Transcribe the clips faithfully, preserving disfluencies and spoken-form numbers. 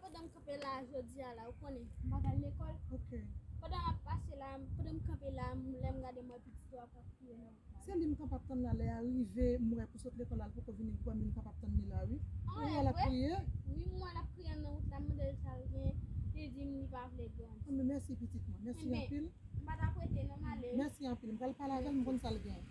Pandan m kanpe la jodi a la, ou konnen, m pa t al lekòl. Ok. Pandan m ap pase la, pandan m kanpe la, m- lè m gade m wè pitit ou ap ap kriye nan wout la. Se li m kanpe ap tann la, lè a rive, m wè pou sot lekòl la, l poko vini, m kwè m vin kanpe ap tann li la, wi. Ou wè l ap kriye? Wi, m wè l ap kriye nan wout la, m mande l sa l gen, li di m li pa vle grandi. Anben, mèsi pitit mwen, mèsi anpil. M pa t ap rete non, m ale. Mèsi anpil, m pral pale avè l, m konn sa l gen.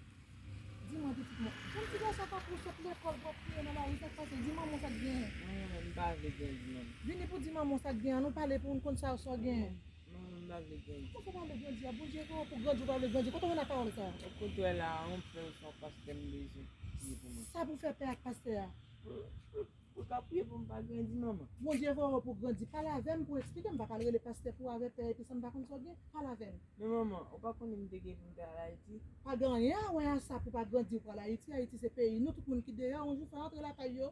Di mwen pitit mwen, jan ti gason sa pou sot lekòl pou ap kriye nan lari, sa k pase? Di manman w sa k genyen. Manman, m pa vle grandi, manman. Vini pou di manman w sa k genyen, nou pale pou n konn sa, sa w genyen. Manman, m pa vle grandi. Kòman sa w pa vle grandi a? Bondye fè w pou grandi, ou pa vle grandi. Kote w jwenn ak pawòl sa? Okontrè la, yon frè ou se yon pastè m bezwen priye pou mwen. Sa pou fè pè ak pastè a? Pou, pou, pou ka priye pou m pa grandi, manman. Bondye fè w pou grandi. Pale avè m pou eksplike m. Pa pral rele pastè pou avè pè epi sa m pa konn sa w gen. Pale avè m. Men manman, ou pa konnen m te gen pou m te al Ayiti? Pa gen anyen a wè a sa pou pa grandi ou pral Ayiti. Ayiti se peyi nou, tout moun ki deyò, yon jou fè antre lakay yo.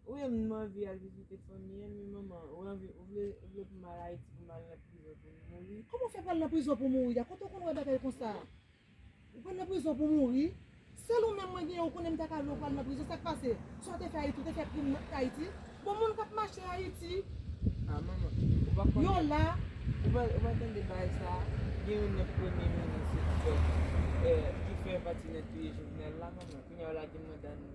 Ou menm m anvi al vizite fanmi an, men manman, ou anvi, ou vle, ou vle pou m al Ayiti pou m al nan prizon pou m mouri? Kòman w fè pral nan prizon pou mouri a? Kote w konn wè bagay konsa? Ou pral nan prizon pou mouri? Sèl ou menm mwen genyen, ou konnen m ta ka vle w pral nan prizon, sa k pase? Sa w te fè Ayiti, ou te fè krim Ayiti? Bon, moun k ap mache Ayiti, a, manman, ou pa konn, yo la. Ou pa, ou pa tande bagay sa? Gen youn nan premye minis ki fè, eh, ki fè pati nan touye Jovenel la, manman. Kounye a w lage mandan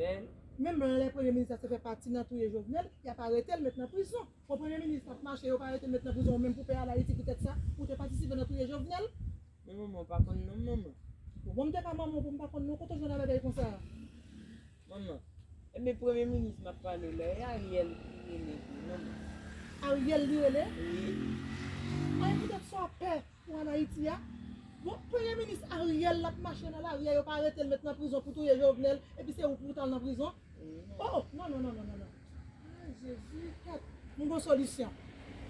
dèyè l. Menm lè premye minis la te fè pati nan touye Jovenel, y ap arete l, met nan prizon. Bon, premye minis ap mache, yo pa arete l, met nan prizon, ou menm pou pè al Ayiti poutèt sa, ou te patisipe nan touye Jovenel. Men manman, ou pa konn non, manman. Bon, bon, m te ka manman w pou m pa konn non, kote w jwenn a bagay konsa? Manman, enben premye minis m ap pale w la, e Ariel ki rele tou, manman. Ariel li rele? Wi. Ay, poutèt sa w ap pè pou al Ayiti a? Bon, premye minis Ariel l ap mache nan lari a, yo pa arete l, met nan prizon pou touye Jovenel, epi se ou pou w t al nan prizon? Wi, manman. Oh, non, non, non, non, non, non. Ay, Jezi, kèt. M gon solisyon.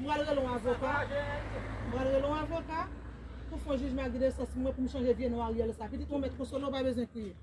M pral rele yon avoka. M pral rele yon avoka pou fè yon jijman ak de sens mwen pou m chanje vye non Ariel sa. Pitit mwen, Mèt Konsole, ou pa bezwen kriye.